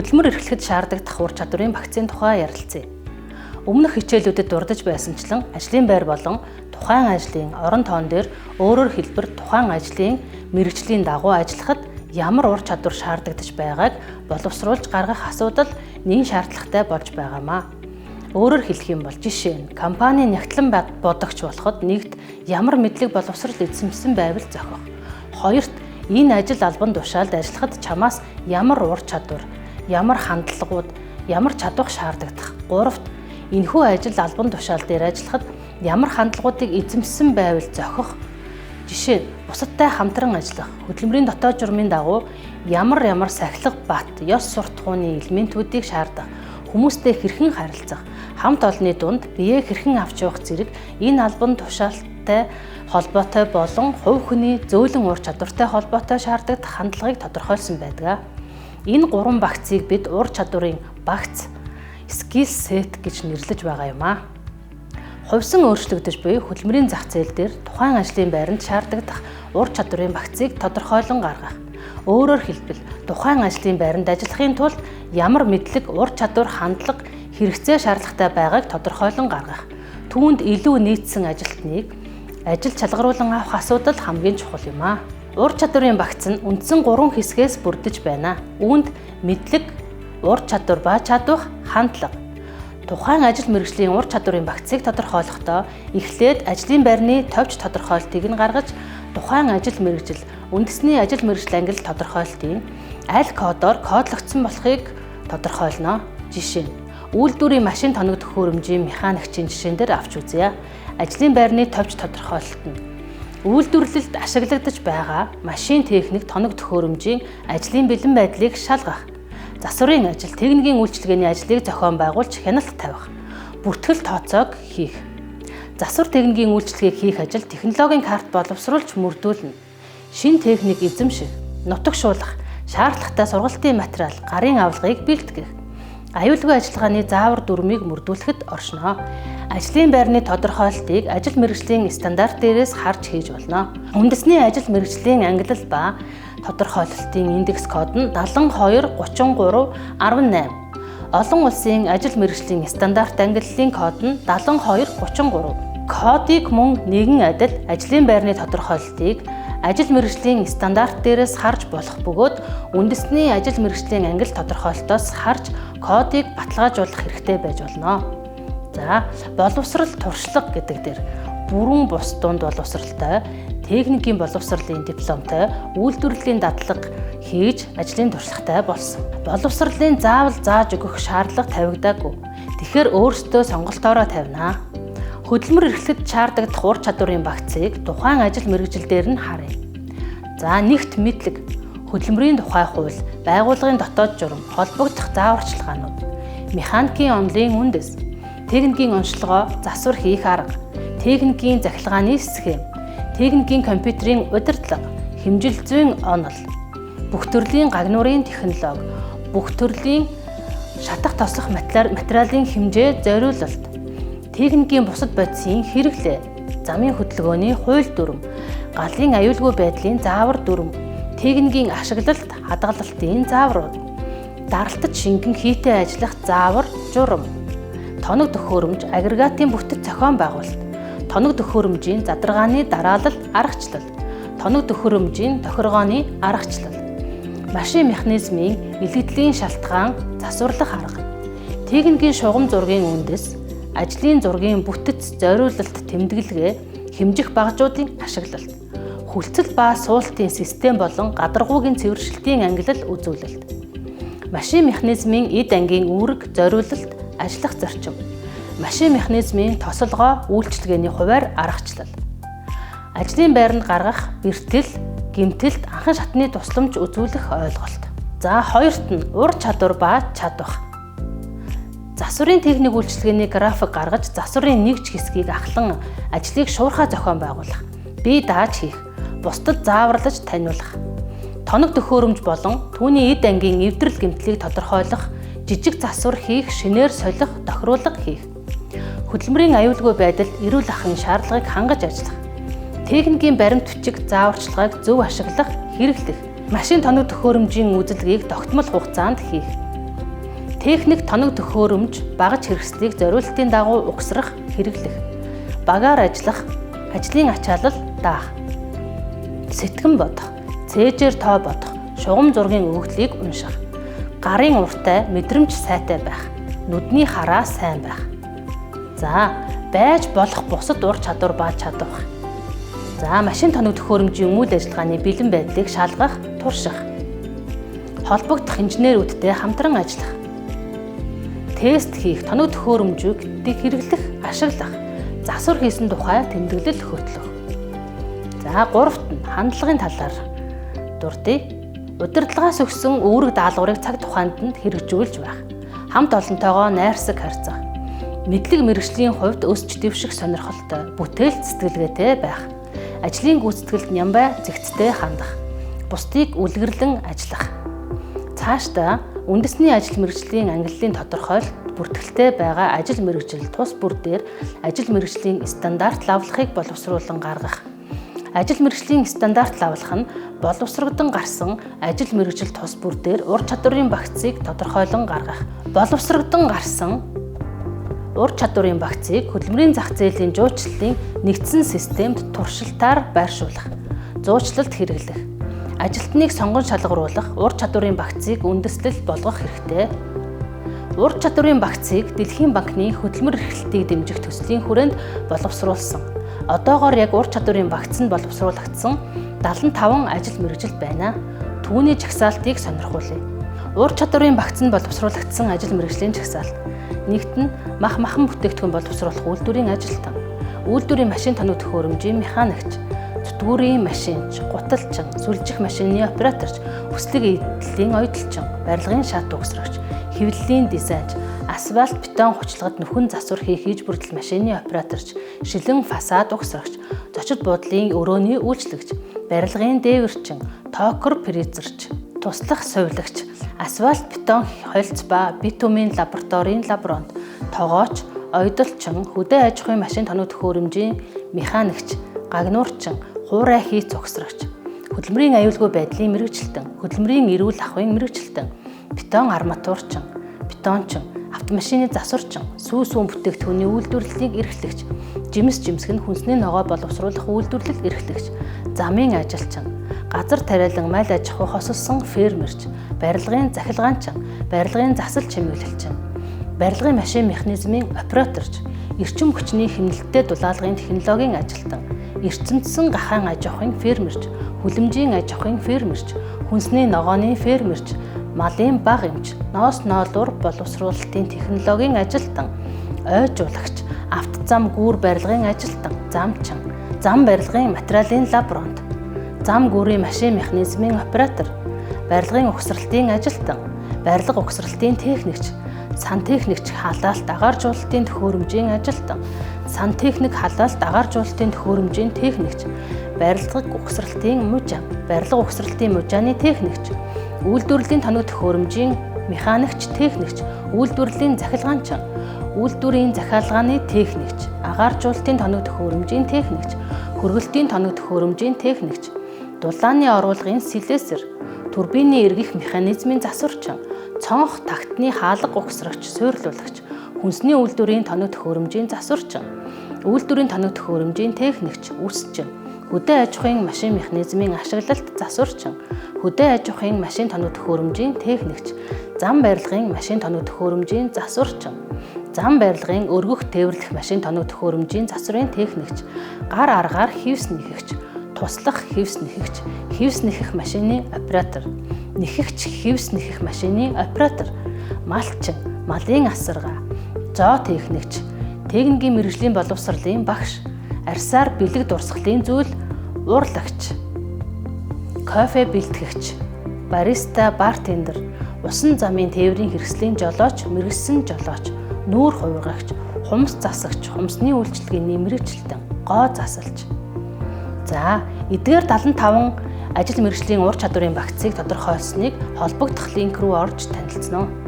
Хөдөлмөр эрхлэхэд шаардлагадах ур чадварын багцын тухай ярилцъя. Өмнөх хичээлүүдэд дурдж байсанчлан ажлын байр болон тухайн ажлын орон тоон дээр, өөрөөр хэлбэл, тухайн ажлын мэргэжлийн дагуу ажиллахад ямар ур чадвар шаардагдаж байгааг боловсруулж гаргах асуудал нэн шаардлагатай болж байгаамаа. Өөрөөр хэлэх юм бол, жишээ нь, компани нягтлан бодогч болоход нэгт ямар мэдлэг, боловсрол эзэмшсэн байвал зохих. Хоёрт энэ ажил албан тушаалд ажиллахад чамаас ямар ур чадвар, ямар хандлагууд, ямар чадвар шаардагдах. Гуравт энэхүү ажил албан тушаал дээр ажиллахад ямар хандлагуудыг эзэмшсэн байвал зохих. Жишээ нь, бусадтай хамтран ажиллах, хөдөлмөрийн дотоод журмын дагуу ямар ямар сахилга бат, ёс суртахууны элементүүдийг шаардах, хүмүүстэй хэрхэн харилцах, хамт олонны дунд биеэ хэрхэн авч явах зэрэг энэ албан тушаалтай холбоотой болон хувь хүний зөөлөн ур чадвартай холбоотой шаардагдах хандлагыг тодорхойлсон байдаг. Энэ гурван багцыг бид ур чадварын багц, skill set гэж нэрлэж байгаа юм аа. Хувьсан өөрчлөгдөж буй хөдөлмөрийн зах зээл дээр тухайн ажлын байранд шаардагдах ур чадварын багцыг тодорхойлон гаргах. Өөрөөр хэлбэл, тухайн ажлын байранд ажиллахын тулд ямар мэдлэг, ур чадвар, хандлага, хэрэгцээ шаардлагатай байгааг тодорхойлон гаргах. Түүнд илүү нийцсэн ажилтныг ажил чалгаруулан авах асуудал хамгийн чухал юм аа. Ур чадварын багц нь үндсэн гурван хэсгээс бүрдэж байна. Үүнд мэдлэг, ур чадвар ба чадвах, хандлага. Тухайн ажил мэргэжлийн ур чадварын багцыг тодорхойлохдоо эхлээд ажлын байрны товч тодорхойлтыг нь гаргаж, тухайн ажил мэргэжил үндэсний ажил мэргэжил ангилал тодорхойлтын аль кодоор кодлогдсон болохыг тодорхойлно. Жишээ нь, үйлдвэрийн машин тоног төхөөрөмжийн механикчийн жишээн дээр авч үзье. Ажлын байрны товч тодорхойлолт нь үйлдвэрлэлд ашиглагдаж байгаа машин, техник, тоног төхөөрөмжийн ажлын бэлэн байдлыг шалгах, засварын ажил, техникийн үйлчилгээний ажлыг зохион байгуулж хяналт тавих, бүртгэл тооцоог хийх. Засвар техникийн үйлчилгээг хийх ажил технологийн карт боловсруулж мөрдүүлнэ. Шинэ техник эзэмших, нутагшуулах, шаардлагатай сургалтын материал, гарын авлагыг бэлтгэх, аюулгүй ажиллагааны заавар дүрмийг мөрдүүлэхэд оршино. Ажлын байрны тодорхойлолтыг ажил мэргэжлийн стандарт дээрээс харж хийж болно. Үндэсний ажил мэргэжлийн ангилал ба тодорхойлолтын индекс код нь 72 33 18. Олон улсын ажил мэргэжлийн стандарт ангиллалын код нь 72 33. Кодыг мөн нэгэн адил ажлын байрны тодорхойлолтыг ажил мэргэжлийн стандарт дээрээс харж болох бөгөөд үндэсний ажил мэргэжлийн ангилал тодорхойлолтоос харж кодыг баталгаажуулах хэрэгтэй байж болно. За, боловсрал, туршлага гэдэг дээр бүрэн бус дунд боловсралтай, техникийн боловсролын дипломтой, үйлдвэрлэлийн дадлага хийж ажлын туршлагатай болсон. Боловсролын заавал зааж өгөх шаардлага тавигдаагүй. Тэгэхээр өөрсдөө сонголтоороо тавина. Хөдөлмөр эрхлэхэд шаардагдах ур чадварын багцыг тухайн ажил мэргэжил дээр нь харъя. За, нэгт мэдлэг, хөдөлмөрийн тухай хууль, байгууллагын дотоод журам, холбогдох зааварчилгаанууд, механикийн онолын үндэс, техникийн онцлогоо засвар хийх арга, техникийн захилгааны схем, техникийн компьютерийн удирдлага, хэмжил зүйн онол, бүх төрлийн гагнуурын технологи, бүх төрлийн шатах тослох материалын хэмжээ зориулалт, техникийн бусад бодисын хэрэглээ, замын хөдөлгөөний хууль дүрэм, галын аюулгүй байдлын заавар дүрэм, техникийн ашиглалт, хадгалалтын зааврууд, даралтад шингэн хийтэй ажиллах заавар журам, тоног төхөөрөмж, агрегатын бүтэц зохион байгуулалт, тоног төхөөрөмжийн задаргааны дараалал аргачлал, тоног төхөөрөмжийн тохиргооны аргачлал, машин механизмын илгэдлийн шалтгаан, засварлах арга, техникийн шугам зургийн үндэс, ажлын зургийн бүтэц, зориулалт, тэмдэглэгээ, хэмжих багажуудын ашиглалт, хүлцэл ба суултын систем болон гадаргуугийн цэвэршилтийн ангилал үзүүлэлт, машин механизмын эд ангийн үүрэг, зориулалт, ажиллах зарчим, машин механизмын тосолгоо, үйлчилгээний хувиар аргачлал, ажлын байранд гаргах бэртэл, гэмтэлд анхан шатны тусламж үзүүлэх ойлголт. За, хоёрт нь ур чадвар ба чадвах. Засварын техник үйлчилгээний график гаргаж, засварын нэг ч хэсгийг ахлан ажлыг шуурхай зохион байгуулах, бие дааж хийх, бусдад зааварлаж таниулах, тоног төхөөрөмж болон түүний эд ангийн эвдрэл гэмтлийг тодорхойлох, жижиг засвар хийх, шинээр солих, тохируулга хийх, хөдөлмөрийн аюулгүй байдал, эрүүл ахуйн шаардлагыг хангаж ажиллах, техникийн баримт бичиг, зааварчилгааг зөв ашиглах, хэрэглэх, машин тоног төхөөрөмжийн үзэлгийг тогтмол хугацаанд хийх. Техник тоног төхөөрөмж, багаж хэрэгслийг зориултын дагуу угсрах, хэрэглэх. Багаар ажиллах, ажлын ачаалал даах. Сэтгэн бодох, цээжээр тоо бодох, шугам зургийн өгөгдлийг унших. Гарын уртай, мэдрэмж сайтай байх. Нүдний хараа сайн байх. За, байж болох бусад ур чадвар ба чадвар. За, машин тоног төхөөрөмжийн үйл ажиллагааны бэлэн байдлыг шалгах, турших. Холбогдох инженерүүдтэй хамтран ажиллах. Тест хийх, тоног төхөөрөмжийг хэрэглэх, ашиглах, засвар хийсэн тухай тэмдэглэл хөтлөх. За, гуравт нь хандлагын талаар дурдъя. Удирдлагаас өгсөн үүрэг даалгаврыг цаг тухайд нь хэрэгжүүлж байх. Хамт олонтойгоо найрсаг харьцах. Мэдлэг мэргэжлийн хувьд өсч дэвших сонирхолтой, бүтээл сэтгэлгээтэй байх. Ажлын гүйцэтгэлд нямбай зэгцтэй хандах. Бусдыг үлгэрлэн ажиллах. Цаашдаа үндэсний ажил мэргэжлийн ангиллын тодорхойлолт бүртгэлтэй байгаа ажил мэргэжил тус бүр дээр ажил мэргэжлийн стандарт лавлахыг боловсруулан гаргах. Ажил мэргэжлийн стандарт лавлах нь боловсрогдсон гарсан ажил мэргэжил тус бүр дээр ур чадварын багцыг тодорхойлон гаргах. Боловсрогдсон гарсан ур чадварын багцыг хөдөлмөрийн зах зээлийн жуучлалын нэгдсэн системд туршилтаар байршуулах, зуучлалд хэрэглэх. Ажилтныг сонгон шалгаруулах ур чадварын багцыг үндэслэл болгох хэрэгтэй. Ур чадварын багцыг Дэлхийн банкны хөдөлмөр эрхлэлтийг дэмжих төслийн хүрээнд боловсруулсан. Одоогоор яг ур чадварын багц нь боловсруулагдсан 75 ажил мэргэжил байна. Түүний жагсаалтыг сонирхуулъя. Ур чадварын багц нь боловсруулагдсан ажил мэргэжлийн жагсаалт. Нэгт нь мах махан бүтээгдэхүүн боловсруулах үйлдвэрийн ажилтан, үйлдвэрийн машин тоног төхөөрөмжийн механикч, зүтгүүрийн машинч, гуталчин, сүлжих машины операторч, өслөг эдлийн ойдолчин, барилгын шат угсрагч, хэвлэлийн дизайнч, асфальт бетон хуучлагад нөхөн засвар хийх хийж бүрдэл машины операторч, шилэн фасад угсрагч, зочид буудлын өрөөний үйлчлэгч, барилгын дээвэрчин, токер фрезерч, туслах сувилагч, асфальт бетон холц ба битумын лабораторийн лаборант, тогооч, ойдолчин, хөдөө аж ахуйн машин тоног төхөөрөмжийн механикч, гагнуурчин, хуурай хийц угсрагч, хөдөлмөрийн аюулгүй байдлын мэргэжилтэн, хөдөлмөрийн эрүүл ахуйн мэргэжилтэн, бетон арматурчин, бетончин, автомашины засварчин, сүү сүүн бүтээгдэхүүний үйлдвэрлэлийг эрхлэгч, жимс жимсэг нь хүнсний ногоо боловсруулах үйлдвэрлэл эрхлэгч, замын ажилчин, газар тариалан майл аж ахуй хосолсон фермерч, барилгын захилгаанчин, барилгын засал чимэглэлчин, барилгын машин механизмын операторч, эрчим хүчний хэмнэлттэй дулаалгын технологийн ажилтан, эрчимдсэн гахаан аж ахуйн фермерч, хүлэмжийн аж ахуйн фермерч, хүнсний ногооны фермерч, малын баг эмч, ноос ноолуур боловсруулалтын технологийн ажилтан, ойжуулагч, автозам гүүр барилгын ажилтан, замчин, зам барилгын материалын лаборант, зам гүүрийн машин механизмын оператор, барилгын угсралтын ажилтан, барилга угсралтын техникч, сантехникч халаалт агааржуулалтын төхөөрөмжийн ажилтан, сантехник халаалт агааржуулалтын төхөөрөмжийн техникч, барилга угсралтын мужаан, барилга угсралтын мужааны техникч, үйлдвэрлэлийн тоног төхөөрөмжийн механикч, техникч, үйлдвэрлэлийн захилгаанчин, үйлдвэрийн захиалгааны техникч, агааржуулалтын тоног төхөөрөмжийн техникч, хөргөлтийн тоног төхөөрөмжийн техникч, дулааны оруулгын сэлээсэр, турбины эргэх механизмын засварчин, цонх тагтны хаалга угсрагч, суйрлуулагч, хүнсний үйлдвэрийн тоног төхөөрөмжийн засварчин, үйлдвэрийн тоног төхөөрөмжийн техникч, үсчин, хөдөө аж ахуйн машин механизмын ашиглалт засварчин, хөдөө аж ахуйн машин тоног төхөөрөмжийн техникч, зам барилгын машин тоног төхөөрөмжийн засварчин, зам барилгын өргөх тээвэрлэх машин тоног төхөөрөмжийн засварын техникч, гар аргаар хивс нэхэгч, туслах хивс нэхэгч, хивс нэхэх машины оператор, нэхэгч хивс нэхэх машины оператор, малчин, малын асаргаа, зоотехникч, техникийн мэргэжлийн боловсролын багш, арьсаар бэлэг дурсгалын зүйл урлагч, кофе бэлтгэгч, бариста, бартендер, усан замын тээврийн хэрэгслийн жолооч, мэргэссэн жолооч, нүүр хувиргагч, хумс засагч, хумсны үйлчилгээний мэргэжилтэн, гоо засалч. За, эдгээр 75 ажил мэргэжлийн ур чадварын багцыг тодорхойлсныг холбогдох линк рүү орж танилцсан уу.